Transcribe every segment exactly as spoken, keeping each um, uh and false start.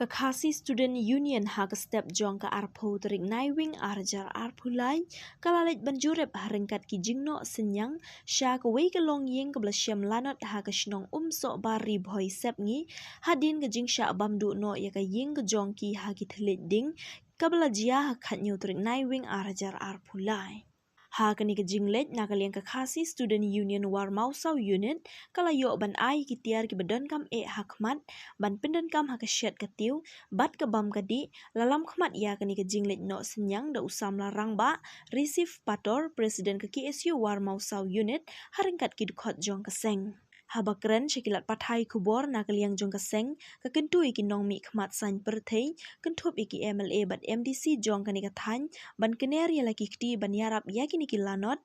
Ka Khasi Student Union ha ka step jong ka arphew tarik Naiwieng arhajar arphew lai ka la leit ban jurip ha ryngkat ki jingnoh synñiang sha kawei ka longïing kaba la shem lanot ha ka shnong Umsohbar, Ri Bhoi Sepngi, hadien ka jingshah bam duh noh ïa ka ïing ka jong ki ha ki thylliej ding kaba la jia ha ka khathynñiew tarik Naiwieng arhajar arphew lai. Ha kane ka jingleit na ka liang ka Khasi Student Union War Mawsaw Unit ka la ïoh ban ai ki tiar kiba donkam eh ha khmat ban pyndonkam ha ka shet ka tiew bad ka bam ka dih, la lam khmat ïa kane ka jingleit noh synñiang da u samla rangbah Risif Pator, President ka K S U War Mawsaw Unit, ha ryngkat ki dkhot jong ka seng. Haba kren sha ki lad pathai khubor na ka liang jong ka seng, ka kyntu ïa ki nongmihkhmat saiñ pyrthei, kynthup ïa ki M L A bad M D C jong kane ka thaiñ ban kner ïa la ki kti ban ïarap ïa kine ki lanot.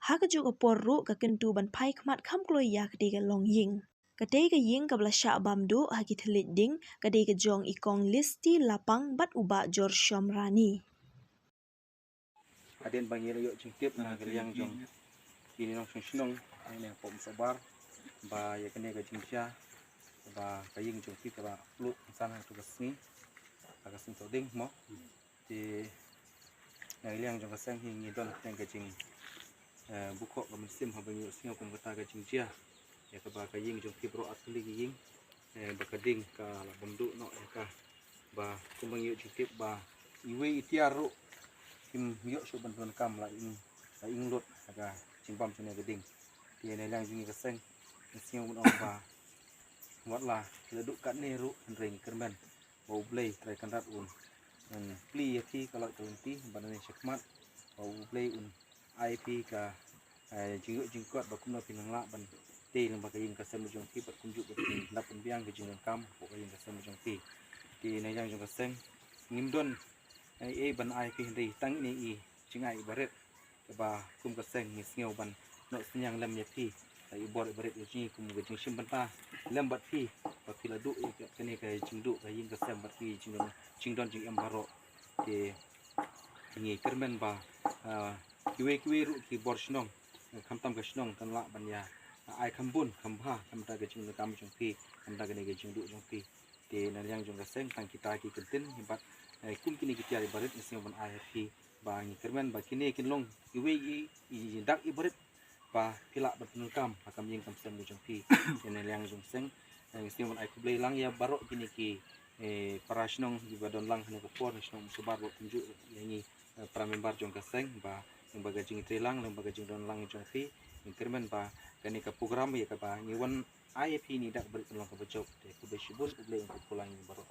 Ha kajuh ka por ruh ka kyntu ban phai khmat kham kloi ïa katei ka longïing. Katei ka ïing kaba la shah bam duh ha ki thylliej ding ka dei ka jong i Kong Listi Lapang bad u Bah Jor Shomrani. Hadien ba ngi la ïoh jingtip na ka liang jong ki nongshong shnong, ne, ne pom sabar ba ïa kane ka jingjia ba ka ïing jong ki ka la pluh san ha tu ka sngi, ha ka sngi to ding mo. Te na ka liang jong ka seng hi ngi don ka jing, eh, bukhoh ka mynsiem haba ngi ïohsngew kum kata ka jingjia ïa kaba ka ïing jong ki baroh ar tylli ki ïing, eh, ba ka ding ka la bam duh noh ïa ka, ba kumba ngi ïoh jingtip ba iwei i tiar ruh kim ïoh shuh ban pyndonkam, la ing, la ing lut ha ka jingbam jong ka ding. Te na liang jong ngi ka seng ngi sngew ban ong ba wat la ki la duh katne ruh hynrei ngi kyrmen ba U Blei Trai Kynrad un, un plie ïa ki ka lait ka lynti ba na ne shakhmat, ba U Blei un ai phi ka, eh, jingïoh jingkot ba kumno phin nang lah ban tei lyngba ka ïing ka sem jong phi bad kumjuh ba phin dap pynbiang ka jingdonkam hapoh ka ïing ka sem jong phi. Te na liang jong ka seng ngim don, eh, ei ban ai phi hynrei tang ine i jingai barit kaba kum ka seng ngi sngew ban noh synñiang lem ïa phi, eh, i bor i barit ïa jong ngi kum ka jingshim bynta lem bad phi ba phi la duh ïa kane ka jingduh ka ïing ka sem bad phi jingdon, jingdon jingem baroh. Te ngi kyrmen ba, ah, kiwei kiwei ruh ki bor shnong, eh, khamtam ka shnong kan lah ban ïa, ah, ai kham bun kham bha khamtam ka jingdonkam jong phi, khamtam kane ka jingduh jong phi. Te na liang jong ka seng tang kita ki kyntien hi bad, eh, kum kine ki tiar i barit ngi sngew ban ai ha phi ba ngi kyrmen ba kine kin long iwei i, i, i dak i barit ba phi lah ban pyndonkam ha kam ïing kam sem ka jong phi. Te na liang jong seng, eh, ngi sngew ban ai khublei lang ïa baroh kine ki, eh, para shnong kiba don lang ha kane ka por, shnong Umsohbar bad kumjuh ïa ngi, eh, para member jong ka seng ba lyngba ka jingtrei lang, lyngba ka jingdon lang jong phi, ngi kyrmen ba kane ka program ïa kaba ngi wan ai ïa phi ni dak barit kan long kaba jop. Te khublei shibun, U Blei un kyrkhu lang ïa ngi baroh.